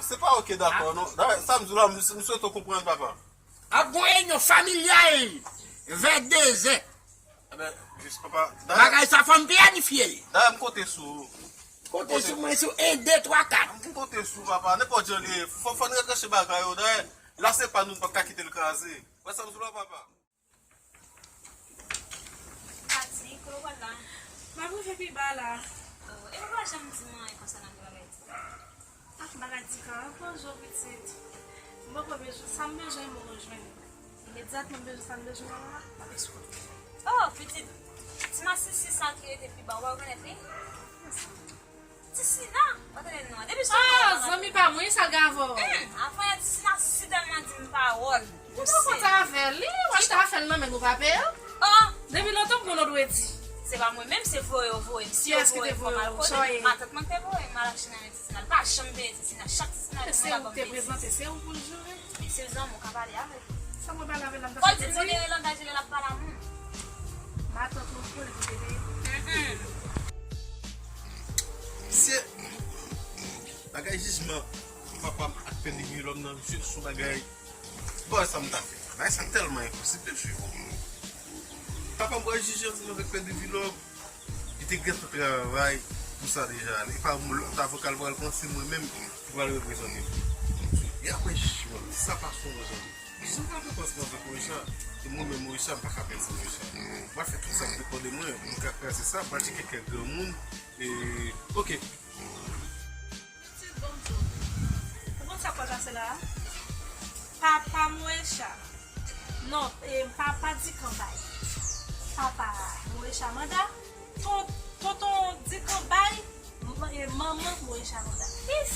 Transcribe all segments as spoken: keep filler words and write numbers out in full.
Se pa oke dakò, non. Dayè, sa m di w la, m, m swete w konprann, papa. Ap gen yon reyinyon familyal vè dezè. Ebyen, jis papa. Dayè, bagay sa fò n planifye l. Dayè, m konte sou ou. Konte sou mwen sou en, de, twa, kat. M konte sou ou, papa. Nenpòt jan li ye, fò, fò n retranche bagay yo. Dayè, la se pa nou, n p ap ka kite l kraze. Wè sa m di w la, papa? Pati, kote w pral la? M ap rive pi ba la. Oh, e ou pa janm di m anyen konsènan de bagay di. Ah, bagay di ka, pran jan pitit. M poko bezwen, sa m bezwen, m poko jwenn. Imedyatman m bezwen sa m bezwen an la, m ap eksplike. Oh, pitit, ti masisi sa ki rete pi ba, w pa rekonèt li? Ti Sina, pa tande non. Depi sou... Ah, zanmi pa mwen, sa gen avè w? Hmm, avan yè Ti Sina si tèlman di m pawòl. Ou pa konn sa avè l, li, w achte afè l nan men l, ou pa peye l? Oh! Depi lontan m konn w dwe di. Se pa mwen menm, se voye yo voye m. Si yo voye m, fò m al kote. Matant mwen te voye m al achte nan men Ti Sina. L pa janm peye Ti Sina. Chak Ti Sina vin, mwen ta ban m peye. Se ou k te prezante, se ou pou l jere. Men se zanmi w ka pale avè l. Sa mwen pale avè l la, m ta fè l di. Fò l di l modere langaj li lè l ap pale a moun. Matant mwen pou l pou te peye. Mesye, bagay jijman papa m ak Pè Devilòm nan, mesye, sou bagay. Bon, sa m ta fè? Bagay sa tèlman enposib, mesye. Papa m pral jije ansanm avèk Pè Devilòm. Li te gentan travay pou sa deja. E pa m, lòt avoka l pral pran, se mwen menm ki pral reprezante l. E apre jijman, sa pa sou mwen, zanmi. Jan m ap panse nan Morisha, e mwen menm Morisha, m pa ka pèdi Morisha. M pral fè tout sa k depann de mwen pou m ka kraze sa, m pral tcheke kèk granmoun, e, oke. Pitit, bon m di w. Ou konn sa k pral pase la a? Papa Morisha. Non, e, papa Dikan bay papa Morisha manda. Ton, tonton Dikan bay, m-, e, manman Morisha manda.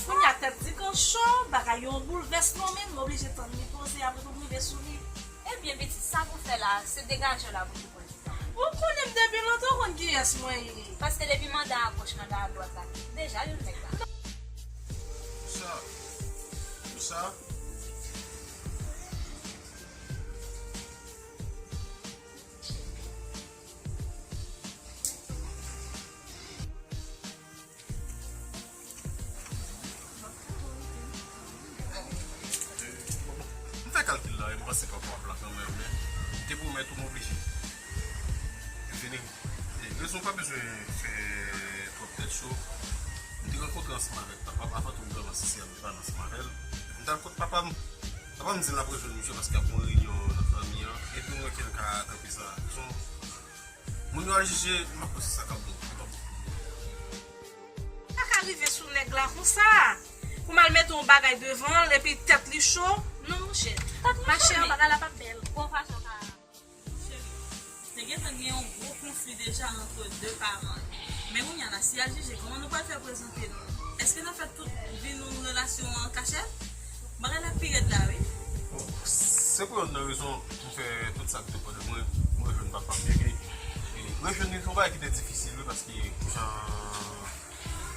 Kounye a tèt Dikan cho, bagay yo an boulvès nan men l, m oblije tann li poze apre pou m rive sou li. Ebyen, pitit, sa pou fè la, se degaje w la pou tou pran. Ou konnen m depi lontan, ou konn kiyès mwen ye. Paske depi manda a goch, manda a dwat la, deja youn nèg la. Sa, sa. M fè kalkil la, e m panse papa w ap la kanmenm, men m te pwomèt ou, m oblije. Vini. E, rezon pa bezwen fè twòp tèt cho. M te rankontre ansanm avèk papa m, avan tou m te nan sisiyal, m te pale ansanm avè l. M t al kot papa m. Papa m di l ap rejwenn misye paske ap gon reyinyon nan fanmi an. Epi m wè ke l ka kanpe sa. Rezon, moun yo al jije, m ap panse sa k ap bon. Pa ka rive sou nèg la konsa. Pou m al mete yon bagay devan l epi tèt li cho. Non, monchè. Machè, bagay la p ap bèl. Bon fason ka. Cheri, te gentan gen yon gwo konfli deja ant de paran yo. Men kounye a la, si y al jije, kòman nou pral fè prezante nou? Èske n ap fè tout vi nou, relasyon an kachèt? Bagay la pi rèd la, wi. Se pou yonn nan rezon m fè tout sa k depann de mwen, mwen rejwenn papa m, epi, e, rejwenn li se yon bagay ki te difisil, wi, paske jan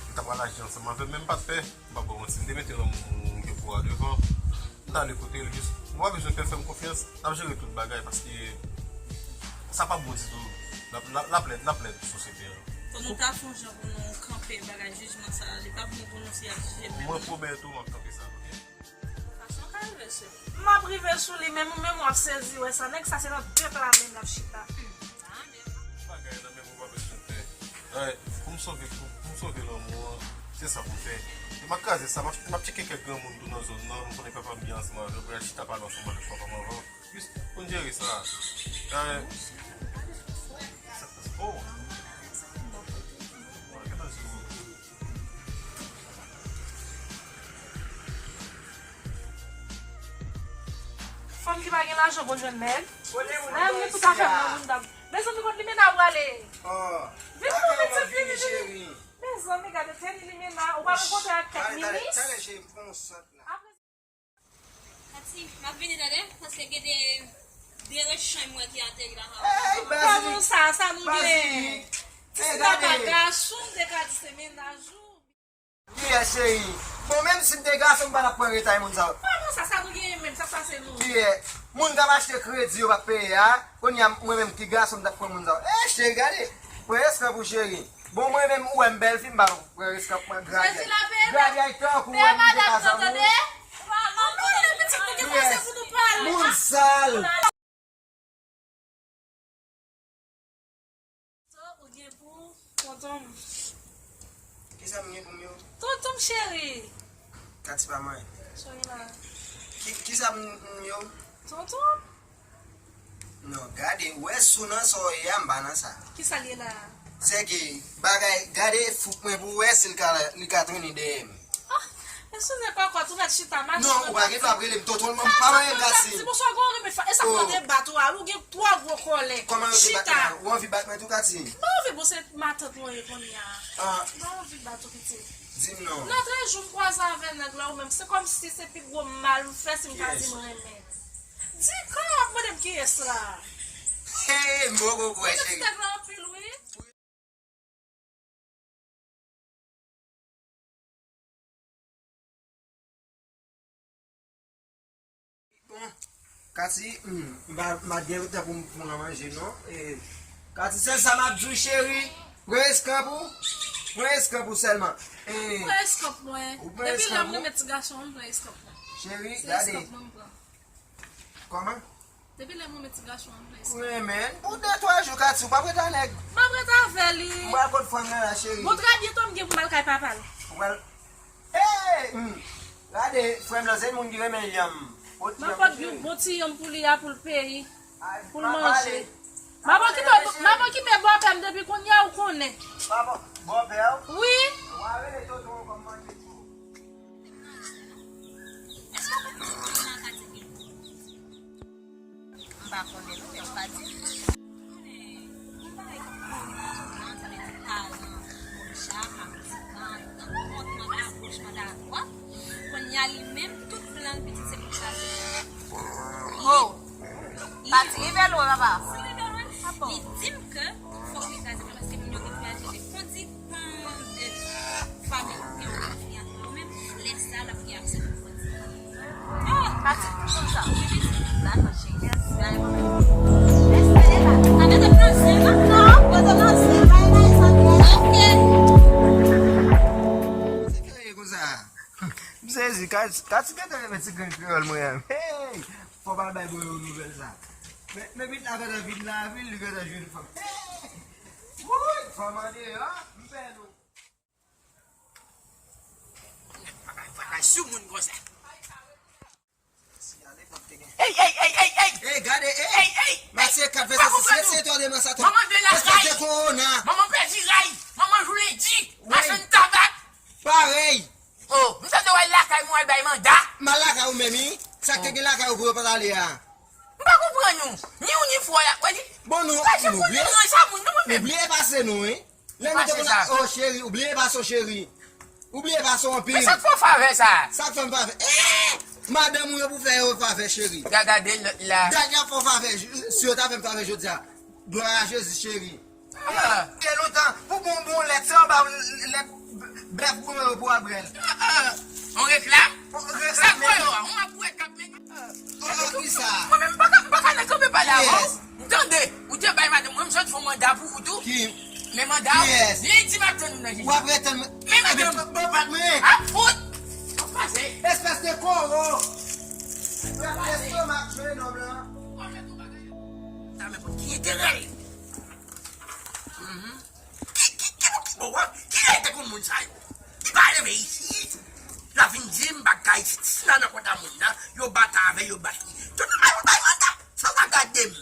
li t ap pral aji ansanm avè m, men m pa t pè. M p ap ba w manti, m te mete lanmou m gen pou w a devan. M t ale kote l, jis, ou pa bezwen pè, fè m konfyans, n ap jere tout bagay, paske sa p ap bon ditou. L ap, l ap, l ap lèd, l ap lèd pou sosyete an. Fò nou ta fè yon jan pou nou kanpe bagay jijman sa a, li p ap bon pou nou si y ap jije moun. Mwen pwomèt ou, m ap kanpe sa, oke? Fason ka rive sou li. M ap rive sou li, men ou menm w ap sezi wè sa. Nèg sa se nan de pla menm l ap chita. Bagay nan men mwen pa bezwen pè. Ay, pou m sove, pou, pou m sove lanmou an, se sa pou m fè. E m ap kraze sa, m ap, m ap tcheke kèk granmoun tou nan zòn nan, m konnen papa m byen ansanm avè yo, pou y al chita pale ansanm avèk papa m anvan. Jis pou n jere sa. Ay. Sa k pase? Oh! Gentan di w. Fanm ki pa gen lajan konn jwenn nèg. Nèg ni pou ta fè mwen moun dam. Mezanmi, kot Limena prale? Vini non, pitit, vini, vini. Mezanmi, gade tèt Limena, ou pral rankontre ak kèk minis. Apre Pati, m ap vini tande, paske gen de, de rech chanm mwen ki ateri la. Hey, Bazilik. Sa nou sa, sa nou gen. Ti Sina pa gason, m te ka di se mennaj ou. Kiyès, cheri? Bon, menm si m te gason, m pa t ap pran retay moun sa yo. Kòman sa, sa nou genyen menm, sa pase nou? Kiyès? Moun k ap achte kredi yo p ap peye a, kounye a, mwen menm ki gason, m t ap pran moun sa yo. Eh, cheri, gade. Pran eskanp ou, cheri. Bon, mwen menm, ou wè m bèl fi, m pa pran risk ap pran gradyay. Jezi la peye. Gradyay tankou ou wè m te ka zanmi. Peye madanm nan, tande. Ou pa, ou pa konnen pitit nou gen pase pou nou pale. Moun sal. Sa ou gen pou tonton m? Kisa m gen pou m yo? Tonton m cheri. Kati pa mwen. Soyla. Ki, kisa m, m yo? Tonton m. Non, gade, ou wè sou nan sa w ye a, m pa nan sa. Kisa l ye la a? Sèke, bagay, gade fouk mwen pou w wè si l ka, li ka trennen dèyè m. Ah, eskize papa, tou mèt chita, mache. Non, ou pa gen dwa ap rele m tonton, m pa manyen gasi. Di bonswa, gwo renmen fè, e sa fè w te bat ou a, ou gen twò gwo kòlè. Kòman yo te bat mwen? Ou anvi bat mwen tou, Kati? M pa anvi, bon, se matant mwen ye kounye a. Ah. M pa anvi bat ou, pitit. Di m non. Lòt jou m kwaze avè nèg la, ou menm, se kòmsi se pi gwo mal m fè si m pa di m renmen. Di kòman w ap mande m kiyès la? Hey, m poko kwè, cheri. Ou te ti nèg la anpil, wi. Bon, Kati, hmm, m pa, m pa gen tan pou m, pou m nan manje, non. E, Kati, sèl sa m ap di w, cheri, pran eskanp ou, pran eskanp ou sèlman. E, pran eskanp mwen. Depi lè m renmen ti gason, m pran eskanp mwen. Cheri, gade. Se eskanp mwen m pran. Kòman? Depi lè m renmen ti gason an, m renmen. Ou renmen l? Pou de twa jou, Kati, ou p ap ret a nèg. M ap ret avè li. M pral kot frè m nan la, cheri. Bon, trè byento m gen pou m al kay papa l. Ou pral, hey! Hmm. Gade, frè m nan, se yon moun ki renmen yanm. M ap pot yon bon ti yanm pou li a, pou l peye, pou l manje. M ap okipe, m ap okipe bòpè m depi kounye a, ou konnen. Papa, bòpè w? Wi. Ou a rele tonton w kòm manje tou. M pa konnen non, men ou pa di m. Konnen, yon bagay ki konnen, jan w te di paran, Monisha, Martika, yo t ap kont manda goch, manda dwat. Kounye a, li menm, tout plan l, pitit, se pou l kraze. Oh! Li pa ti rive lwen, papa. Si rive lwen, li di m ke fòk li kraze, paske moun yo gen pou y al chèche kondi Fanmi, gen yon konfli ant yo menm, lè sa l ap gen aksè pou fò di. Oh! Pati pou konsa. Dakò, cheri. Mèsi. Gade mwen menm. Mèsi, ale la. Sa mete nan zen, non? Non, mete nan zen. Bay, bay, sa byen. Ok. Se kè ye konsa. M sezi, Kati, Kati gentan renmen ti grenn kreyòl mwen an. Hey! Fò pa bay bò yo nouvèl sa. Men, men vin la gentan vin lavil, li gentan jwenn fanm. Hey! Wouy! Fanm andeyò, m pè nou. Bagay sou moun konsa. Ey, ey, ey, ey, ey! Ey, gade, ey! Ey, ey! Matye kat vèsè sis, se to de masa to. Manman de lakay! Respèkte kowona! Manman pèdi ray! Manman jou lendi! Machann tabak! Parèy! Oh, m tande w al lakay mwen, w al bay manda. M al lakay ou menm, wi. Sa k te gen lakay ou pou yo pa t ale a? M pa konprann ou. Ni ou ni frè w la, w di. Bon, nou, nou bliye, nou bliye pase nou, wi. Lè nou te konn, oh, cheri, ou bliye pase w, cheri. Ou bliye pase w anpil. Men sa k fè w favè sa? Sa k fè m favè? Eh! Madanm ou yo pou fè yo favè, cheri. Ga-, gade lòt la. Gade y ap fè w favè. Si yo ta fè m favè jodi a. Glwa a Jezi, cheri. Ah. Gen lontan, pou bon bon lèt, se anba lèt bèf pou yo pou al brèl. Ah, ah. On reklam? On reklam. Sa kò yo a? On ap wè k ap men. Oh, kisa? Mwen menm, m pa ka, m pa ka nan kanpe pale avè w. Yes. M tande, ou te bay madanm mwen, m sot fè yon manda pou ou tou. Ki? Men manda w. Yes. Li di m ap tann ou nan jiji. W ap ret tann mwen. Men madanm. Bon, bon, pat mwen. Ap fout. Ap pase. Espès de koro. Ap pase. Estomak jwe nonm lan. W ap fè tout bagay. Sa men pou ki enterè l? Mhm. Ki, ki, ki moun ki bon an? Ki lè te konn moun sa yo? Li pa leve isit. La vin di m bagay, si ti nan nan konta moun nan, yo bat avè, yo bat li. Tout moun bay manda, sa w pa gade m.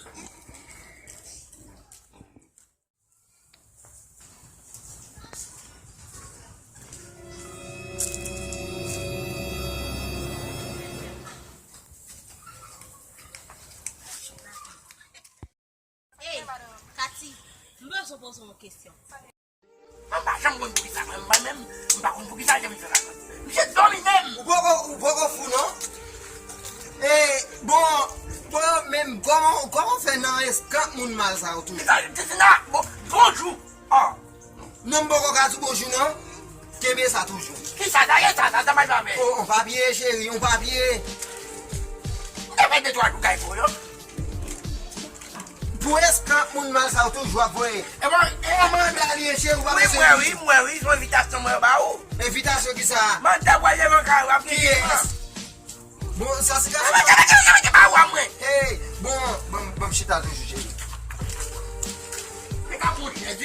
Ey, Kati, m bezwen poze w yon kesyon. Mwen pa janm konn poukisa mwen, mwen menm, m pa konn poukisa l te vin fè sa. Misye domine m. Ou poko, ou poko fou non? E, bon, bon, men kòman, kòman w fè nan eskanp moun mal sa yo tou? Tizina, bon, bonjou. Oh. Non, m poko ka di w bonjou non. Kenbe sa toujou. Kisa sa ye sa, sa, sa mal pa fè? Oh, on papye, cheri, on papye. Ou te fè de twa jou kay pou yo? Pou eskanp moun mal sa yo toujou ap voye. E bon, e manda li ye, cheri, ou pa bezwen di. Wi, m wè, wi, m wè, wi, se yon envitasyon mwen ba ou. Envitasyon ki sa? Manda w al leve kay ou ap gen. Kiyès? Bon, sa se gason. Mwen te mete, mwen te ba ou a mwen. Hey, bon, bon, bon, chita toujou, cheri.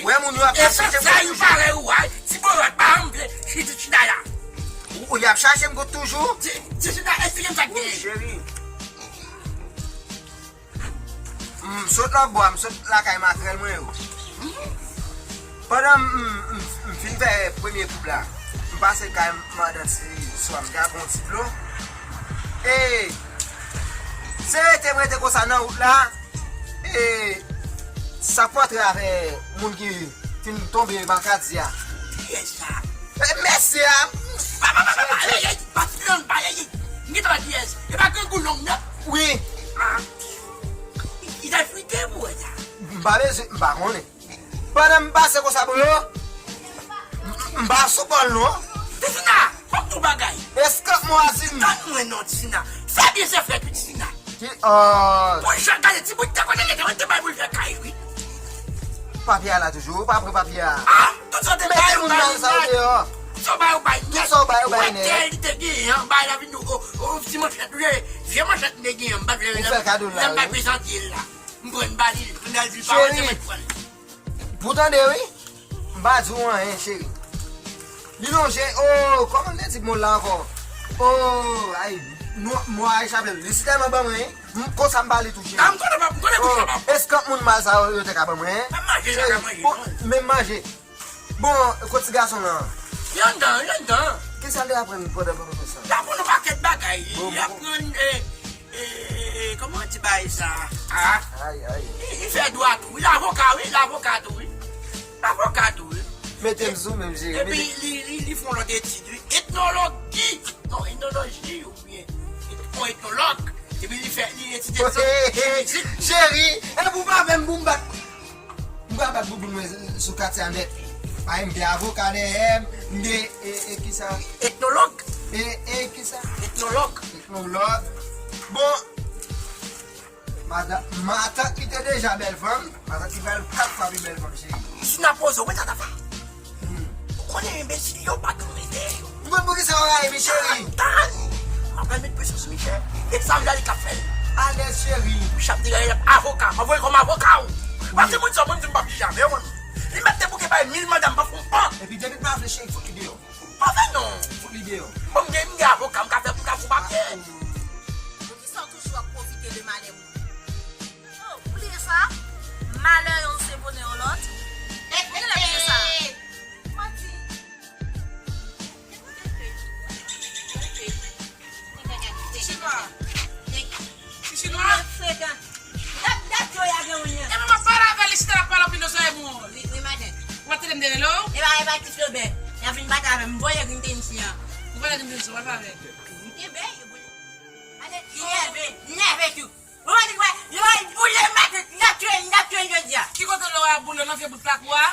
Wè moun yo ap chache. E sa yo parèy ou a, ti bolòt pa anble, chita, chita la. Ou, ou y ap chache m kout toujou? Ti, ti chita, eksplike m sa k genyen. Cheri. M sot nan bwa, m sot lakay makrèl mwen yo. Pandan m, m, m, m fin fè premye koub la, m pase kay madan ti swa, m te ap pran yon ti dlo. E se rete m rete konsa nan wout la, e sa k fè antre avè moun ki fin tonbe makadi a. Kiyès sa? E mesye a. Pa, pa, pa, pa, pa, ey, ey, pa ti long, pa, ey, ey. M gentan wè kiyès. E pa grangou long nan? Wi. Ah. Li ta frite pou wè sa. M pa bezwen, m pa konnen. Pandan m pase konsa bro, m, m pa sou kò l non. Tisina, fòk tou bagay. Eskanp mwen Azin. Tann mwen non, Tisina. Fè byen se fè pi Tisina. Ki, euh, pou jan gade ti bout tè kote l te, te bay pou l fè kay, wi. Papye a la toujou, ou pa pran papye a. Ah, tout sa te bay ou bay, bay, bay. Tout sa w bay ou bay nèt. Tout sa w bay ou bay nèt. Ou wè tè li te genyen an, bay la vin o, o, o, ti manchèt, vye, vye manchèt li te genyen an, m pa vle. Ou fè kado l la, wi. Lè m bay prezante l la. M pran ba li, m al di l pa wè, se mwen k pran l. Pou tande wi, m pa di w anyen, cheri. Li lonje, oh, kòman m te di mo la ankò? Oh, ay, mo, mo a echape m. Li si tèlman ban mwen, m, konsa m pale tou, cheri. Ah, m konnen pa, m konnen bouch la pa. Oh, eskanp moun mal sa yo, yo te ka ban mwen, hein? Pa manje, cheri, pa manje, bon, non. Menm manje. Bon, kot ti gason lan? Li anndan, li anndan. Kisa l te aprann pandan pandan sa? Li aprann yon pakèt bagay. Bon, bon. Li aprann, eh, E, e, e, kòman di bagay sa a? Ay, ay. Li, li fè dwa tou, wi. L avoka, wi. L avoka tou, wi. L avoka tou, wi. Mete m sou menm, cheri. Epi li, li, li fè yon lòt etid, wi. Etnologi. Non, etnoloji, oubyen. Li fè yon etnològ. Epi li fè, li etidye sa. Cheri, e pou pa fè m pou m bat. M pral bat bouboun mwen sou katye a nèt. Paske m gen avoka dèyè m, m gen, e, e, kisa? Etnològ. E, e, kisa? Etnològ. Etnològ. Bon, madan, matant li te deja bèl fanm, matant li pral kat fwa pi bèl fanm, cheri. Si n ap poze w, mwen sa ta fè. Hmm. Ou konnen enbesil yo pa konn rete. M konn poukisa w rayi m, cheri. Tann! M ap mete presyon sou Michel. E sa m di a li k ap fè l. Alèz, cheri. Michel ap te gaye l ap avoka. M ap voye kòm avoka w. Paske moun sa, moun di m p ap janm, mwen. Li mèt te bouke bay mil manda, m p ap fè yon pan. Epi depi l pa vle, cheri, fout li deyò. Pa fè non. Fout li deyò. Bon, m gen, m gen avoka, m ka fè, m ka fè papye. Poukisa w toujou ap pwofite de malè moun? Oh, ou bliye sa? Malè yon se bonè yon lòt. Ou genlè bliye sa. Manti. Ti chinwa. Ti chinwa. Dat, dat yo ya gen moun nan. Epi m ap pale avè li, chita l ap pale anpil nan zòrèy mwen. Wi, wi, madan. Ou pa tande m te rele w? E pa, e pa ti Flobè. Y ap vin batay avè m. Voye Green Team si an. Ou voye Green Team si, w ap avè. Mwen kenbe, yo boule. Madan, li nève, li nève tou. Ou pa di kwè, yo boule madan, n ap touye, n ap touye jodi a. Ki kote lò a boule nan vye bout lakou a?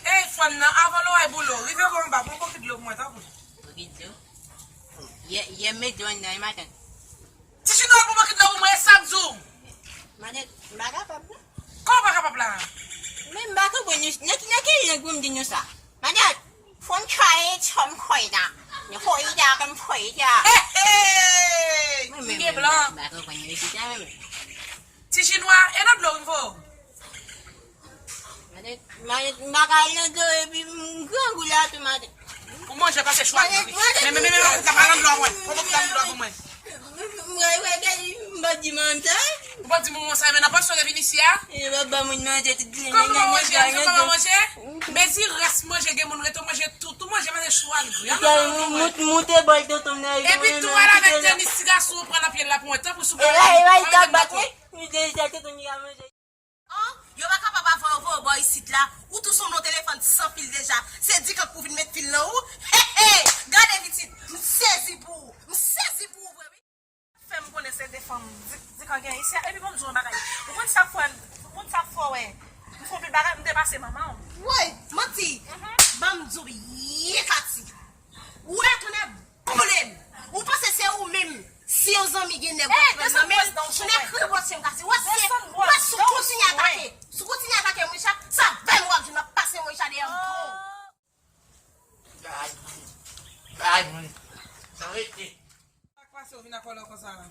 Ey, fanm nan, avan lò a boule, rive bò anba, pran bokit dlo pou mwen, tanpri. Bokit dlo? Yè, yè m mete w anndan, wi, matant. Ti chinwa pou bokit la pou mwen, e sa m di w. Matant, m pa kapab, non. Kòman w pa kapab la? Men m pa konprann, nan ki, nan ki lang pou m di nou sa? Matant, from China, from China. From China, from China. Hey, hey! M gen blan. M pa konprann, men ki sa, men. Ti chinwa, e nan dlo w m fò. Matant, matant, m pa ka al nan dlo epi m grangou la tou, matant. Pou manje pase chwa. Men, men, men, men, ou ka pa nan dlo a mwen. Ou ka nan dlo a pou mwen. M pa di manti. Ou pa di manti, men nan pòs ou te vin isi a? E pa ba moun manje tout jounen. Kòman manje, kòman manje? Mezi rès manje, gen moun rete manje tou, tou manje, manje chwa l gri. Moute bòl tonton m nan. Epi tou al avèk tenis ti gason ou pran nan pye l la pou mwen, tanpri sou. E bay, e bay tabak, wi. Li deja tonton m li ka manje. Oh, yo pa kapab avan yo voye w bò isit la. Ou tou sanble yon telefòn san fil deja. Se di kòk pou vin met fil nan ou. He, he! Gade pitit, m sezi pou ou. M sezi pou ou vre wi. Fè m konnen se de fanm di, di kan gen isi a. Epi bon m di w yon bagay. Ou konn sa k fè, ou konn sa k fè w wè. M fè yon pil bagay, m depase manman w. Woy, manti. Ban m di w byen Kati. Ou wè kounye a boule m. Ou panse se ou menm, si yon zanmi gen nèg w ap pran nan men l, ou nèg kribòtye m Kati. Ou wè se, ou wè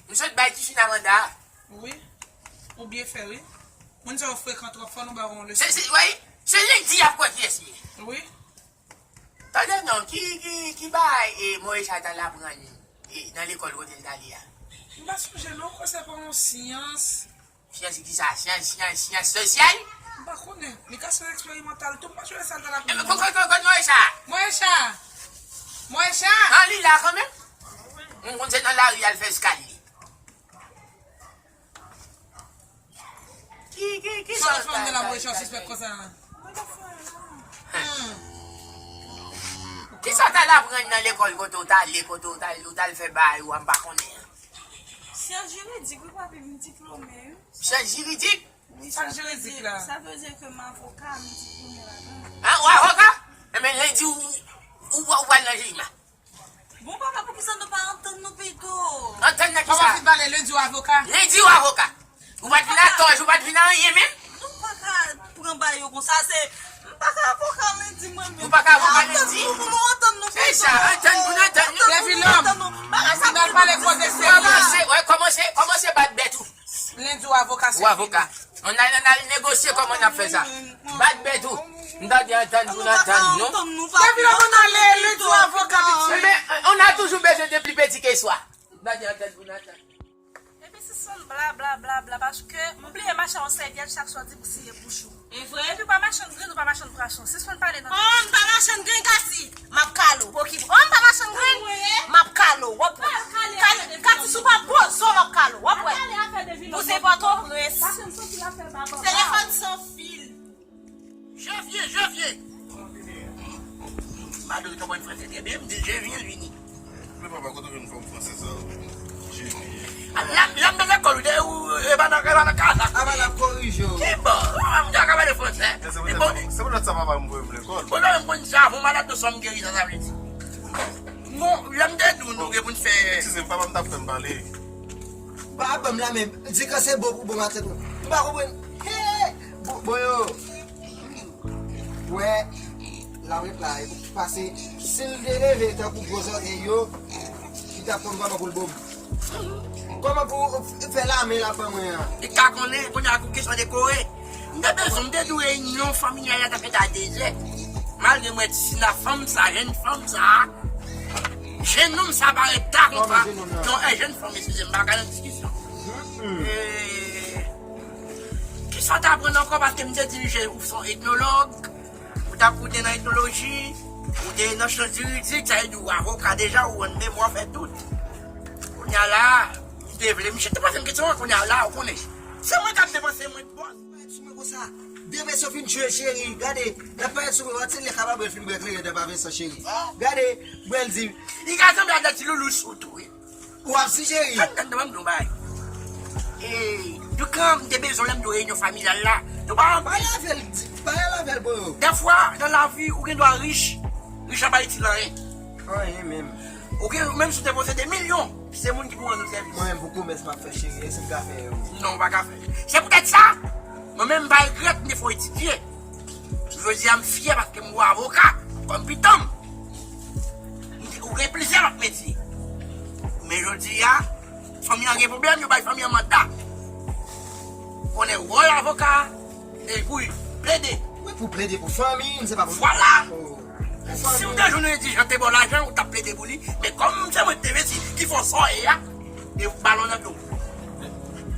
M sot bay ti fi nan manda. Wi. Ou byen fè, wi. Moun sa yo frekan twòp, fò nou ba yo yon leson. Se, se, wi. Se lendi y ap kwè kiyès li ye. Wi. Tande non, ki, ki, ki bagay e Moesha t al aprann e, nan lekòl kote l t ale a? M pa sonje non, konsèpan yon syans. Syans ki sa? Syans, syans, syans sosyal? M pa konnen. Li ka se yon eksperimantal tou, m pa sonje sa l t al aprann. Ebyen, kon, kon, kon, kon Moesha? Moesha! Moesha! An li la kanmenm? M konn se nan lari al fè eskal li. Ki, ki, ki sa w ta fè nan la mwen chan sispèk konsa? Ki sa w t al aprann nan lekòl kote w t ale, kote w t al, ou t al fè bagay ou a, m pa konnen an? Syans jiridik, wi, papi, m diplome, wi. Syans jiridik? Wi, sa vle di, sa vle di ke m avoka, m diplome ladan. An, ou avoka? Enben, lendi, ou, ou, ou pral nan jiridik la. Bon, papa, poukisa nou pa antann nou pito? Antann nan kisa? Papa fin pale, lendi w avoka. Lendi w avoka. Ou pa t vin a tòj, ou pa t vin a anyen menm. Nou pa ka pran bagay yo konsa, se, m pa ka avoka lendi mwen menm. Ou pa ka avoka lendi? Antann nou pou nou antann nou pito. Se sa, antann pou n antann nou. Devilòm, n al pale koze serye. Kòmanse, wè, kòmanse, kòmanse bat bèt ou. Lendi w avoka se fini. Ou avoka. Ann al, ann al negosye kòman n ap fè sa. Bat bèt ou. M ta di antann pou n antann nou. Depi lè nou ale, li di w avoka piti. Enben, on a toujours besoin de plus petit que soi. M ta di antann pou n antann. Epi sispann bla, bla, bla, bla, paske m bliye mache yon sèvyèt chak swa di pou siye bouch ou. E vre? Epi pa machann grenn ou pa machann pwason. Sispann pale nan. Oh, m pa machann grenn, Kasi. M ap kale w. Poki, oh, m pa machann grenn. M ap kale w. W ap wè. Kati, si w pa poze w, m ap kale w. W ap wè. Bouzen pòtoprens. Telefòn san fil. Janvye, janvye. Madan li konprann franse trè byen, m di l janvye l vini. Men papa, kote w jwenn fòm franse sa yo? Jeni. Lè m, lè m nan lekòl, ou te, ou, e pa nan, e pa nan kazak. Apa l ap korije w? Ki bò? Ou menm, ou ka pale franse. Se poutèt sa, se poutèt sa papa m voye m lekòl. Ou menm konn sa, bon, malad nan sòm geri, sa, sa vle di. Bon, lè m te di w, nou gen pou n fè. Eskize m, papa m t ap fè m pale. Pa ban m la men, di ke se bon pou bon maten tou. M pa konprann. Hey! Bon, bon yo. Wè, la w ret la, e pase, si l te leve tankou gwo zòtèy yo, li t ap konn kòman pou l bo m. Kòman pou w fè lame l ap ban mwen an? Li ka konnen, kounye a kou kesyon dekore. M te bezwen, m te di w reyinyon fanmilyal la t ap fèt a dezè. Malgre m wè ti sina fanm sa, jèn fanm sa, jennonm sa parèt ta konsa. Non, e jèn fanm, eskize m, m pa ka nan diskisyon. E, kisa w t aprann ankò? Paske m te dirije ou se yon etnològ, ou t ap koute nan etnoloji, ou te nan syans jiridik, sa vle di ou avoka deja, ou rann memwa, fè tout. Kounye a la, ou te vle, misye te poze m kesyon an, kounye a la, ou konnen. Se mwen k ap depanse, mwen k bòs. Parèt sou mwen konsa. Depresyon fin tchwe cheri. Gade, l ap parèt sou mwen, yon ti lè kapab fin bwè kleren nan pa Vincent cheri. Gade, bwè l di. Li ka sanble ak ti loulou sou tou, wi. W ap si cheri. Tann, tann, tann, ban m di w yon bagay. E, Doukan, m te bezwen w lè m di w reyinyon familyal la. Nou pa anpil. Pale avè l, pale avè l, bro. Dèfwa, nan lavi, ou gen dwa rich, rich ap pa itil anyen. Anyen menm. Ou gen, menm si w te posede milyon, se moun ki pou rann ou sèvis. Mwen menm pou komès m ap fè cheri, èske m ka fè yo? Non, ou pa ka fè. Se poutèt sa, mwen menm m pa regrèt m te fè w etidye. Jodi a m fyè paske m wè avoka kòm pitan m. Ou gen plizyè lòt metye. Men jodi a, fanmi an gen pwoblèm, yo bay fanmi an manda. Konnen wòl avoka, e pou plede. Wi, pou plede pou fanmi, se pa pou. Vwala. Si w te jwenn yon dirijan te ba w lajan, ou t ap plede pou li. Men kòm se mwen k te vle di ki fè w sa w ye a, e balon nan do w.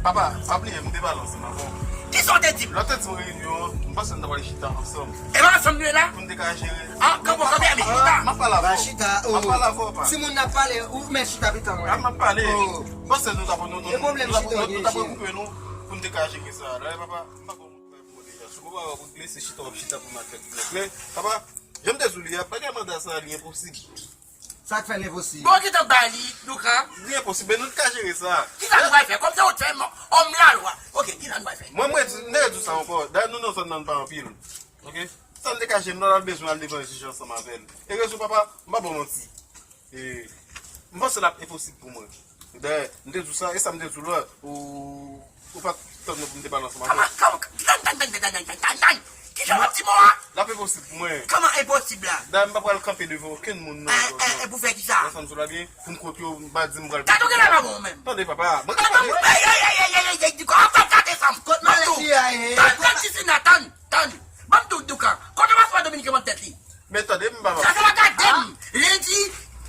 Papa, pa bliye, m te pale ansanm avè w. Kisa w te di m? Lè w te di m reyinyon an, m panse n ta pral chita ansanm. E pa ansanm nou ye la? Pou n te ka jere. Ah, kanpe, kanpe, men chita. M ap pale avè w. M ap pale avè w, papa. Timoun nan ap pale, ou men chita pitan mwen. M ap pale. M panse nou ta pral, nou, nou, nou ta pral koupe nou pou n te ka jere sa. Dayè, papa, m pa gon moun bay pou mande jan. Si w pa wè pou glese chita, w ap chita pou m ak tèt klè. Papa, jan m te di w li a, bagay manda sa, li enposib. Sa k fè l enposib? Bon, gentan bay li, Doukan. Li enposib, men nou t ka jere sa. Kisa nou pral fè? Kòm se ou t fè m, òm lalwa. Oke, kisa nou pral fè? Mwen, mwen, m te di w sa ankò. Dayè, nou nan zòn nan, nou pa anpil. Oke? Sa n te ka jere, nou t ap bezwen al devan jij ansanm avè l. E rezon, papa, m pa ba w manti. E, m panse l ap enposib pou mwen. Dayè, m te di w sa, e sa m te di w la, ou, ou pa t tann mwen pou m te pale ansanm avè w. Kòman, kòman, tann, tann, tann, tann, tann, tann, tann. Kijan w ap di mo a? Ap enposib pou mwen. Kòman enposib la? Dayè, m pa pral kanpe devan okenn moun nan zòn nan. E pou fè kisa? Ansanm sou la byen, pou m kont yo, m pa di m pral. Tande w gen la pa bon menm. Tande, papa. Mwen ka pale. Ey, ey, ey, ey, ey, kòman fè gade sa m? Kot malèt li a ye? Tann, tann, Sisina, tann, tann. Ban m tou doukan. Kote w ap fè Dominiken pran tèt li? Men tande m, papa. Sa, sa pa gade m. Lendi,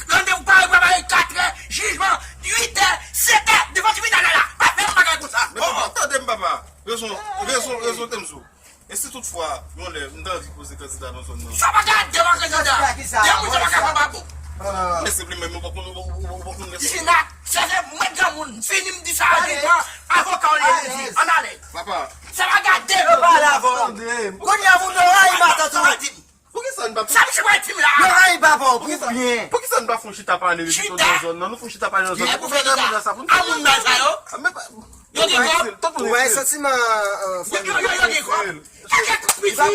randevou pare pou pare katrè, jijman, uitè, setè, devan tribinal la la. Pa fè yon bagay konsa. Men papa, tande m, papa. Rezon, rezon, rezon te m sou. E si toutfwa, yon lè, m ta anvi poze kandida nan zòn nan? Sa pa gade devan kandida. De moun sa pa ka fè pa bon. Men se li menm, ou pa konn, ou pa konn, ou pa konn. Sisina, se, se mwen granmoun, fini m di sa a devan, avoka w li ye, ann ale. Papa. Sa pa gade devan. Yo pale avè w. Tande. Kounye a moun yo rayi matant ou. Poukisa n pa... Sa misye pral di m la? Yo rayi papa w pou byen. Poukisa n pa fon chita pale de tout nan zòn nan? Nou fon chita pale nan zòn nan. Pou fè kisa? A moun nan sa yo? Yo gen kòb? Ou wè santiman, euh, yo, yo, yo gen kòb? Yo gen kout piti?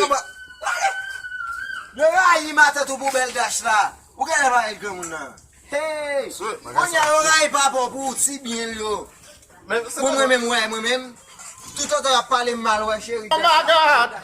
Yo rayi matant ou pou bèl dach la. Ou genlè pa ret granmoun nan. Hey! Kounye a yo rayi papa w pou ti byen l yo. Bon, mwen menm, wè, mwen menm. Toutotan y ap pale m mal, wè, cheri. Oh my God!